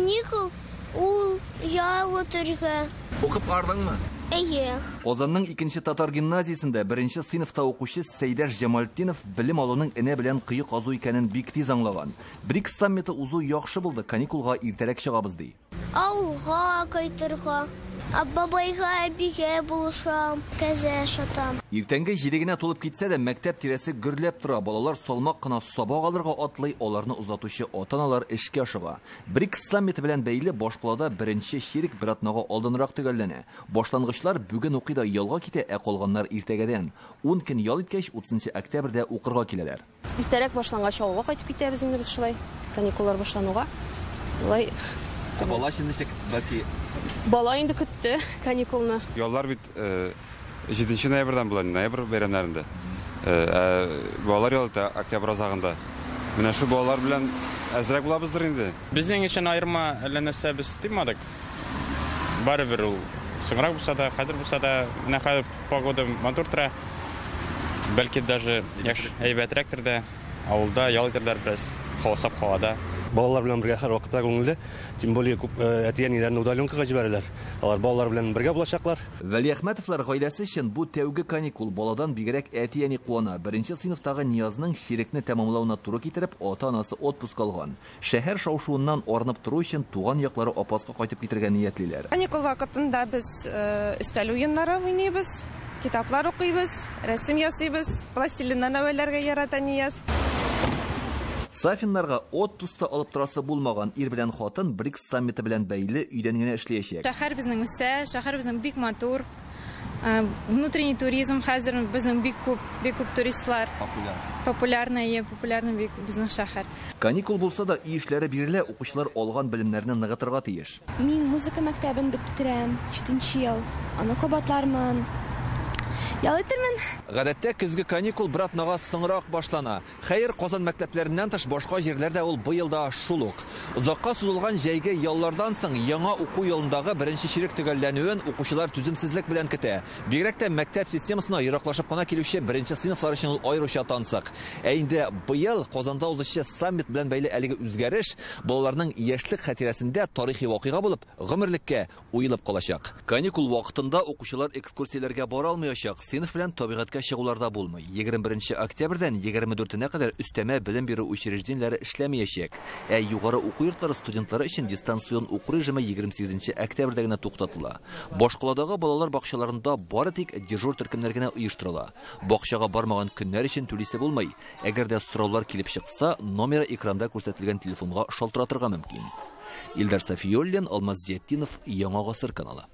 Каникул ул ял итәргә. Укып ардыңмы? Әйе. Казанның икенче татар гимназиясендә беренче сыйныфта укучы Сәйдәш Җамалтдинов белем алуның энә белән кое казу икәнен бик тиз аңлаган. БРИКС саммиты узу яхшы булды, каникулга иртәрәк чыгабыз, ди. Авылга кайтырга. Бабайга, әбигә булышам, кәзә ашатам. Иртәнге 7 генә тулып китсә дә, мәктәп тирәсе гөрләп тора. Балалар салмак кына сабак алырга атлый, аларны озатучы ата-аналар эшкә ашыга. БРИКС саммиты белән бәйле башкалада беренче чирек бер атнага алданрак төгәлләнә. Башлангычлар бүген укый да ялга китә, ә калганнар иртәгәдән. 10 көн ял иткәч, 30 октябрьдә укырга киләләр. Иртәрәк башлангач авылга кайтып китәбез инде без шулай. Каникуллар башлануга. Шулай. Ә бала өчен ничек, бәлки? Бала инде көтте каникулны. Яллар бит 7 ноябрьдән була, ноябрь бәйрәмнәрендә. Ә балалар ял итә октябрь азагында. Менә шул балалар белән әзрәк булабыздыр инде. Безнең өчен аерма әллә нәрсә без тоймадык. Барыбер ул соңрак булса да, хәзер булса да, менә хәзер погода матур тора. Бәлки даже яхшы әйбәтрәктер дә. Авылда ял итәрләр бераз, саф һавада. Балалар белән бергә һәрвакытта күңелле, тем более күп әти-әниләрне удаленкага җибәрәләр. Алар балалар белән бергә булачаклар. Вәлиәхмәтовлар гаиләсе өчен бу тәүге каникул. Баладан бигрәк әти-әни куана. Беренче сыйныфтагы Ниязның чирекне тәмамлавына туры китереп, ата-анасы отпуск алган. Шәһәр шау-шуыннан арынып тору өчен туган яклары Апаска кайтып китергә ниятлиләр. Каникул вакытында без өстәл уеннары уйныйбыз, китаплар укыйбыз, рәсем ясыйбыз, пластилиннан әвәләргә ярата Нияз. Сафиннарга отпускта алып торасы булмаган ир белән хатын БРИКС саммиты белән бәйле өйдән генә эшләячәк. Шәһәр безнең үсә, шәһәр безнең бик матур. Внутренний туризм хәзер безнең бик күп, бик күп туристлар. Популяр. Популярный, е, популярный бик безнең шәһәр. Каникул булса да, өй эшләре бирелә, укучылар алган белемнәрне ныгытырга тиеш. Мин музыка мәктәбен бетерәм, 7 ел. Аны кабатлармын. Ял итермен. Гадәттә көзге каникул бер атнага соңрак башлана. Хәер, Казан мәктәпләреннән тыш башка җирләрдә ул быел да шул ук. Озакка сузылган җәйге яллардан соң яңа уку елындагы беренче чирек төгәлләнүен укучылар түземсезлек белән көтә. Бигрәк тә мәктәп системасына ераклашып кына килүче беренче сыйныфлар өчен ул аеруча тансык. Ә инде быел Казанда узучы саммит белән бәйле әлеге үзгәреш балаларның яшьлек хатирәсендә тарихи вакыйга булып гомерлеккә уелып калачак. Каникул вакытында укучылар экскурсияләргә бара алмаячак. Сыйныф белән табигатькә чыгулар да булмый. 21 октябрьдән 24-нә кадәр өстәмә белем бирү учреждениеләре эшләмәячәк. Ә югары уку йортлары студентлары өчен дистанцион уку режимы 28 октябрьдә генә туктатыла. Башкаладагы балалар бакчаларында бары тик дежур төркемнәр генә оештырыла. Бакчага бармаган көннәр өчен түлисе булмый. Әгәр дә сораулар килеп чыкса, номеры экранда күрсәтелгән телефонга шалтыратырга мөмкин. Илдар Сафиуллин, Алмаз Зиятдинов, Яңа Гасыр каналы.